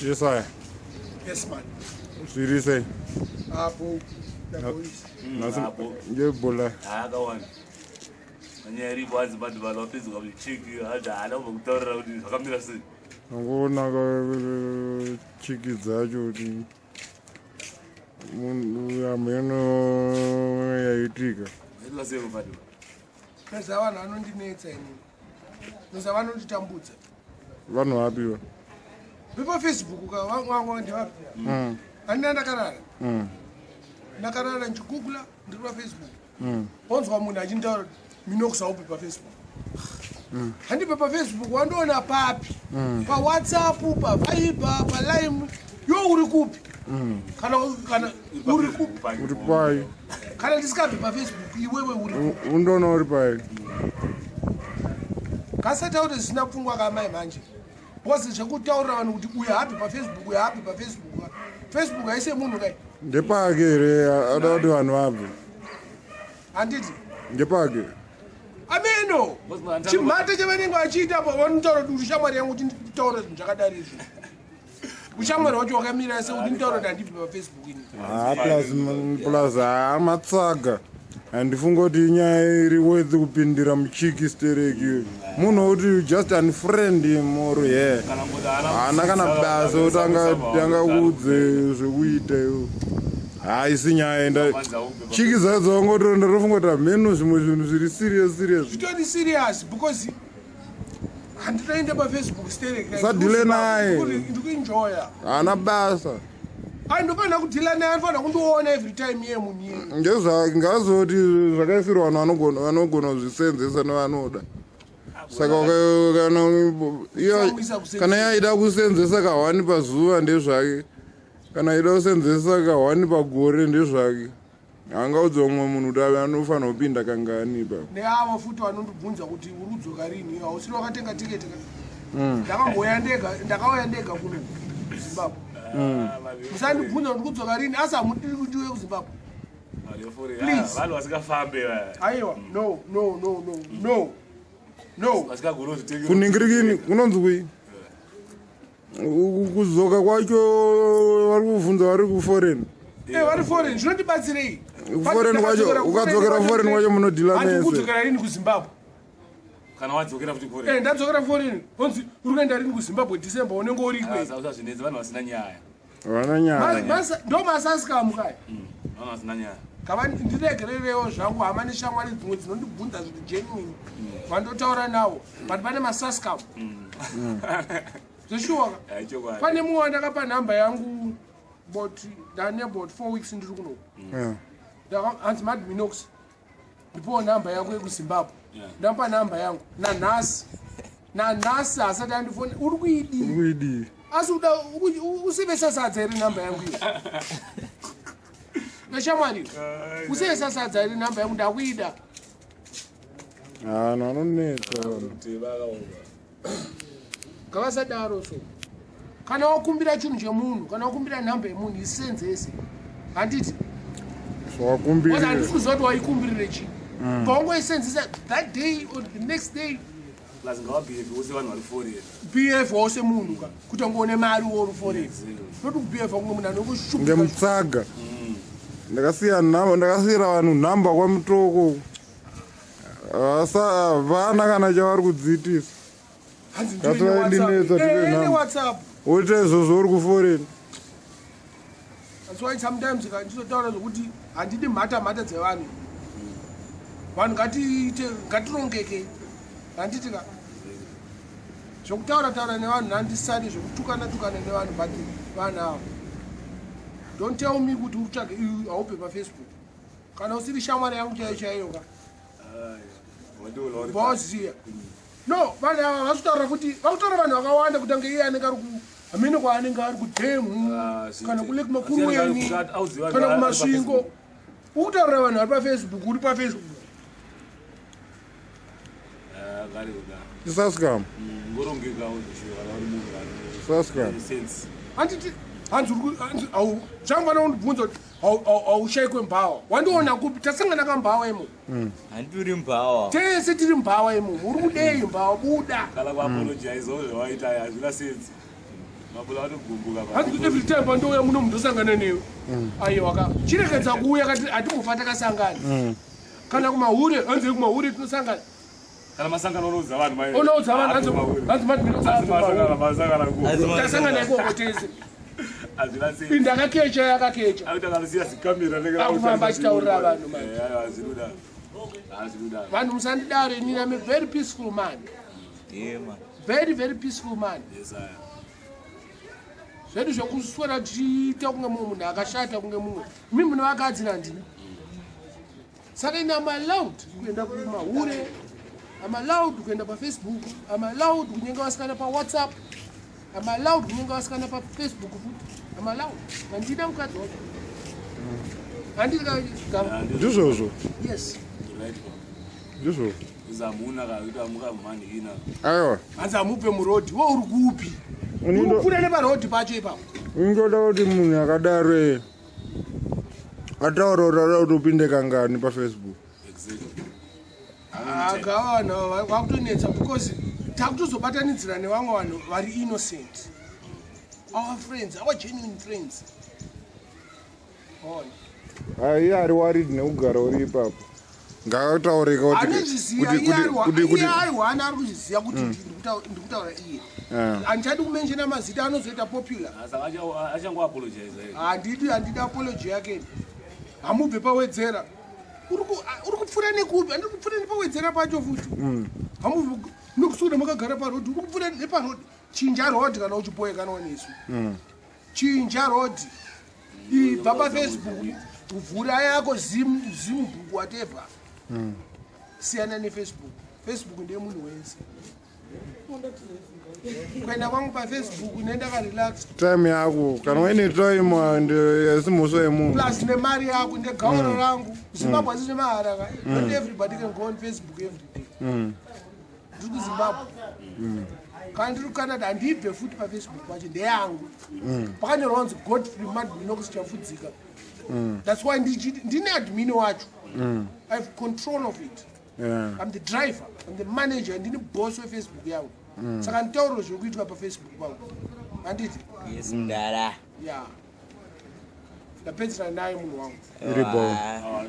Yesaya. Yes man. Zviri sei? Apo ndaboisa. Nhasi ngebola. Akawanda. Nyaya iripo hanzi vanhu vanhu vapedzwa muchiki hanzi haana kubva kutaurira kuti zvakamira sei. Angoonaka chiki dzacho kuti munhu hameno yaitika. Zvaitwa sei mufadhi? Peza vanhu vanondinetsa inini. Peza vanonditambudza. Vanhu vapi va? VepaFacebook ka vangu ndivapi? Handina ndakarara. Ndakarara ndichigugula ndiri paFacebook. Onzwa munhu achinditaura kuti Minox haupi paFacebook. Handipe paFacebook wandiona papi? PaWhatsApp, paViber, paLime. Yo uri kupi? Kana uri kupi? Uri pai? Kana ndisikabve paFacebook iwewe uri kupi? Undoona uri pai? Kasataure zvisina pfungwa kamai manje. Because zvekutaurira vanhu kuti uyu haapi paFacebook, uyu haapi paFacebook. Facebook haisi yemunhu kai. Ndepake here ada kuti vanhu vabve? Handiti? Ndepake. Ameno. Chimhata chavanenge vachiita apo vanotaura kuti uri shamwari yangu kuti nditaure zvinhu zvakadari izvi. Ushamwari wacho wakamira sei kuti nditaure kuti handibvi paFacebook ini. Ah, plus haa matsaga. Handifunga kuti inyaya iri worth kupindira muchiki stereki. Munhu woti you just unfriend him or her. Haana kana basa kuti anga kuudze zvekuita iwe. Haisi nyaya enda. Chiki dzadzo wangotora ndatofunga kuti hameno zvimwe zvinhu zviri serious serious. Zvitori serious because handitoende paFacebook stereki. Usadhile naye. Ndikuenjoya. Haana basa. Ai ndofanira kudhila naye, anofanira kundiona every time iye munhu iye. Ngezvake ngazoti zvakaisirwa vanhu vanogona kuzvisenzesa nevanoda. Saka kana yaida kusenzesa kahwani pazuva ndezvake. Kana aida kusenzesa kahwani pagore ndezvake. Haangaudzi vamwe munhu kuti ave anofanira kupinda kangani ipapo. Neavo futi vanondibvunza kuti uri kudzoka rini, hausiri wakatenga tiketi ka? Ndakambouya ndega, ndakauya ndega kuno kuZimbabwe. Musandibvunza kuti kudzoka rini, asi hamudiri kuti uye kuZimbabwe. Please. Vanhu vasingafambe vaya. Aiwa, no, no, no, no, no. No. Vasingagoni kuzvitengera. Kuningirikini kunonzi kui? Kudzoka kwacho vari kuvhunza vari kuforeign. Vari foreign, zvinondibatsirei? Foreign kwacho, ukadzokera foreign kwacho munodhila mese. Kudzokera rini kuZimbabwe? Kana wadzokera futi foreign. Ndadzokera foreign. Onzi uri kuenda rini kuZimbabwe December unenge uri ikweyo. Usazvinetsa vanhu vasina nyaya. Vana nyaya. Ndo masaskamu kai. Vanhu vasina nyaya. Kava ndiregererewo zvangu hama neshamwari dzimwe dzinondibvunza zviri genuine. Vandotaura navo. But pane masaskamu. Zveshuwa ka. Pane mumwe wandakapa nhamba yangu about ndane about 4 weeks ndiri kuno. Hanzi Mad Minox. Ndipowo nhamba yako yekuZimbabwe. Ndamupa nhamba yangu nanhasi. Nanhasi asati andifone. Uri kuidii? Uri kuidii? Asi uda usevesa sadza here nhamba yangu iyo? Neshamwari. Usevesa sadza here nhamba yangu ndakuida. Vanhu vanonetsa vanhu. Ngavasadaro so. Kana wakumbira chinhu chemunhu, kana wakumbira nhamba yemunhu isenzese. Handiti? Zvawakumbirira. Handisi kuziva kuti waikumbirire chii. Pawangoisenzesa that day or the next day. Plus ngawabehave wose vanhu vari foreign. Behave wose munhu ka kuti angoone mari wori foreign. Not kubehave kunge munhu anokushupa. Ngemutsaga. Ndakasiya nhamba, ndakasiyira vanhu nhamba kwaMutoko. Havana kana chavari kudziitisa. Hanzi ndinetsa tine nhamba. Woita izvozvo uri kuforeign. That's why sometimes ndizotaura zvokuti handidi mhata mhata dzevanhu. Vanhu ngatiite ngatirongeke. Handiti ka. Zvokutaura taura nevanhu handisadi zvekutukana tukana nevanhu but vanhu ava. Don't tell me kuti utsvage haupe paFacebook. Kana usiri shamwari yangu chaiyo chaiyo ka. Boziya. No, vanhu ava vasitaura kuti vakutaura vanhu vakawanda kuti ange iye anenge ari ku hameno kwaanenge ari kudhemu kana kuLake Makuruweni kana kuMasvingo. Ukutaurira vanhu vari paFacebook uri paFacebook. Isaskam. Isaskam. Handiti hanzi hanzi au zvangwana undibvunza kuti haushaikwe mbhawa. Wandiona kupi? Tasangana kambhawa imo. Handiti uri mbhawa. Tese tiri mbhawa imo. Uri kudei mbhawa buda. Kana kuapologize zvawaita hazvina sense. Mabula anogumbuka. Hanzi kuti every time pandouya muno mundosangana newe. Aiwa ka, chirekedza kuuya kati hatimbofa takasangana. Kana kumahure, hanzi kumahure tinosangana. Kana masangano unoudza vanhu mai. Unoudza vanhu hanzi hanzi Hanzi masangana masangana ku. Tasangana ikoko tese. Hazvina sei. Ndakakecha yakakecha. Akuti akasiya zikamera nenge Akufamba achitaurira vanhu manje. Eh, aiwa hazvinoda. Hazvinoda. Vanhu musandidaro inini, I'm a very peaceful man. Yeah, man. Very very peaceful man. Yes, aya. Zvedu zvekuswera tichiita kunge mumwe munhu akashata kunge mumwe. Imi mune vakadzi nandina. Saka ini am allowed kuenda kumahure, am allowed kuenda paFacebook, am allowed kunyenga vasikana paWhatsApp, am allowed kunyenga vasikana paFacebook futi, am allowed. Handina mukadzi wacho. Handiti ka? Ndizvozvo. Yes. Right. Ndizvozvo. Zamuna ka kuita muka mhandikina. Aiwa. Hanzi hamubve murodhi, wo uri kupi? Uri kupfuura neparodhi pacho ipapo. Indoda kuti munhu akadaro ataura kuti ada kuti upinde kangani paFacebook. Exactly. Gava vanhu ava vakutonetsa because takutozobatanidzira nevamwe vanhu vari innocent, our friends, our genuine friends. Ona. Ai, iye ari worried nekugara uri ipapo, ngataurika kuti Anozviziva kuti iye. kuti kuti Iye aiwana ari kuzviziva kuti ndikutaura iye. Handichadi kumenshena mazita, anozoita popular. Saka achango apologize. Handidi apology yake. Hamubve pawedzera. Uri kupfuura nekupi? Handiri kupfuura nepawedzera pacho futi. Hamubve nokuswera makagara parodhi. Uri kupfuura neparodhi, chinja rodhi kana uchiboekanawo nesu. Chinja rodhi, ibva paFacebook, vhura yako Zimbook, whatever. Siyana neFacebook. Facebook ndeyemunhu wese. Kuenda kwangu paFacebook nendakarelax. Time yako kana uine time and asi mhosva yemunhu. Plus nemari yako ndegauro rangu. Zimbabwe asi zvemahara ka. Not everybody can go on Facebook every day. Ndiri kuZimbabwe. Kana ndiri kuCanada handibve futi paFacebook pacho, ndeyangu. Pakanyorwa kunzi Godfrey Madminox Chafudzika. That's why ndine admin wacho. I have control of it. I'm the driver, I'm the manager, ndini boss weFacebook yangu. Saka nditauriro zviri kuitwa paFacebook pangu, handiti? Yes, mdara. Ya, ndapedzisana naye munhu wangu. Iri bo. Wa. Ah,